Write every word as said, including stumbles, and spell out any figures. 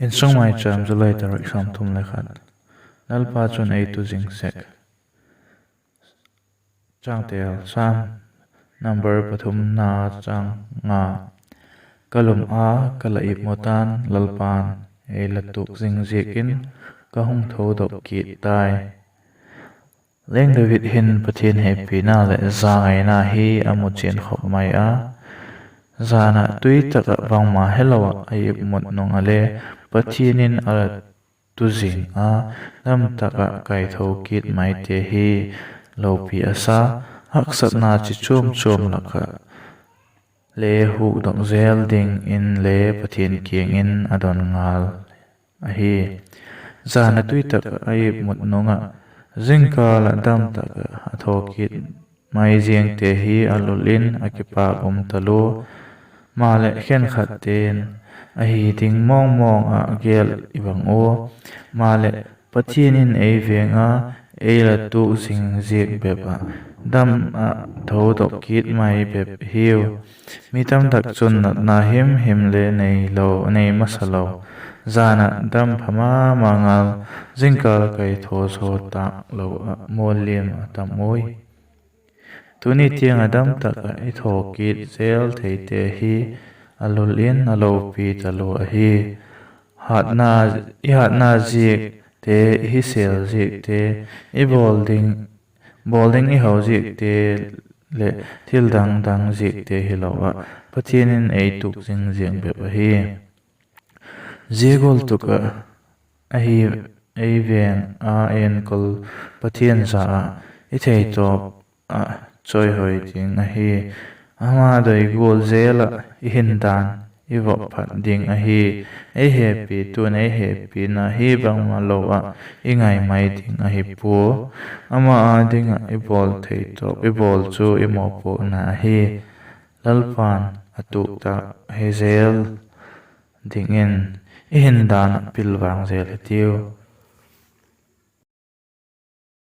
Insung Maicham, July tarik sawmthum le khat. Lalpa chun ei tu zing sek. Changtel: Sam number pathumna, chang nga. Ka lum a ka la ipmu ta'n, Lalpa'n ei la tuk zing ziakin ka hung thodok kit tai. Leng David hin Pathian hepina leh zangaina hi a mu chian khop mai a. Jan ah tui tak ah bangma helo ah a ipmut nung ah le Pathian in a la tu zing a, dam tak ah kaitho kit maite hi lopi a sa. Haksatna chi chuam chuam lak ah le hukdok zel dingin le Pathian kiang in a don ngal ahi. Jan a tui tak ah a ipmut nung ah, zingkal ah dam tak ah a tho kit mai ziangte hi a lul in a kipâk um talua. Maleh khenkhatte'n ahi ding mawng mawng ah gel i bang ua. Maleh Pathian in ei veng a, ei la tuk zing ziak bep ah, dam ah thodok kit mai bep hiu. Mi tamtak chun natna himhim le nei lo, nei masa lo. Jan ah dam pha ma ma ngal, zingkal kaitho zaw tâk lo ah mual liam a tam ui. Tuni tiang ah dam tak ah i tho kit zel theite hi a lul in a lopi talua ahi. Hatna, i hatna ziakte, i hisel ziakte, i bawl ding, bawl ding i hau ziakte leh thil dang dang ziakte hilo ah, Pathian in ei tuk zing ziak bep ahi. Zia gual tuk ah ahi, ei veng a enkol Pathian za ah i theitawp ah chawihoi ding ahi. Ama doi gual zel ah i hin dan i vop phat ding ahi. Ei hepitu'n ei hepina hi bangma lo ah i ngai mai ding ahi pua. Ama â ding ah i bawl theitawp i bawl chu i mawpuakna ahi. Lalpa'n a tuk tak hi zel dingin i hin dan ah pilvang zel hitiu.